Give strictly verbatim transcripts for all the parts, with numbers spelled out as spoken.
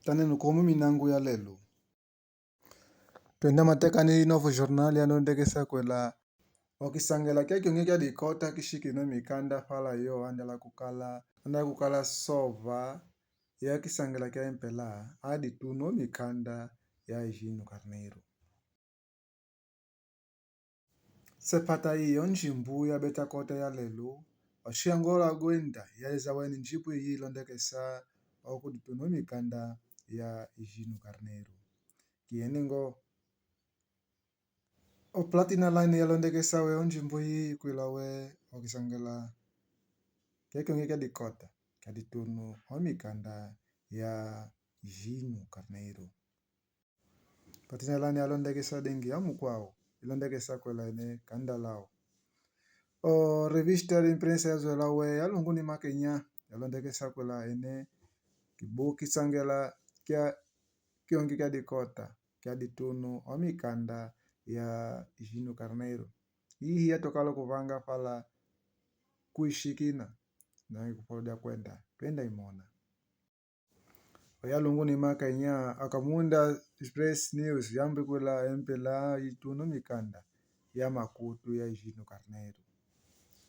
Tanenu komu minangu ya lelu. Twende mateka ni Novo Jornal yalondekesa kwela okisangela kia kionge kia dikota kishikina omikanda fala yo andala kukala, andala kukala sova ya kisangela kia mpela, adi tuna omikanda ya Higino Carneiro. Sepata iyo njimbu ya beta kota ya lelu, oshiangola gwenda yaeza weni njimbu iyi ilondekesa okudituna omikanda ya Higino Carneiro. Kieni ngo, o Platina Line yalondekesa we onjimbu iyi ikwila we okisangela kia kionge kia dikota kia dituna omikanda ya Higino Carneiro. Platina Line yalondekesa dengi ya mukwao, ilondekesa kwela ene kanda lao. O revista de imprensa ya Zwela we ya lungu ni makenya, yalondekesa kwela ene kibu kisangela kia kionge kia dikota kia dituna omikanda ya Higino Carneiro. Iyi yatokala kuvanga fala kuishikina, na ikupolo dia kwenda, twenda imona. Oya lungu ni makenya, Kakamunda Express News yambe kwela mpela ituna omikanda ya makutu ya Higino Carneiro.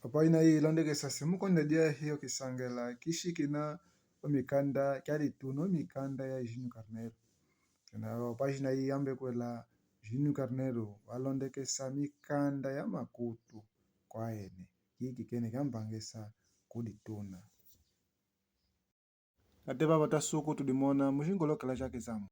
Opajina iyi ilondekesa simukonde dia hiyo kisangela kishikina omikanda kia dituna omikanda ya Higino Carneiro. Kena opajina iyi yambe kwela Higino Carneiro walondekesa mikanda ya makutu kwa ene. Kiki kene kiampangesa kudituna. Ate baba tasuku tudimona mujingolokela ja kizamu.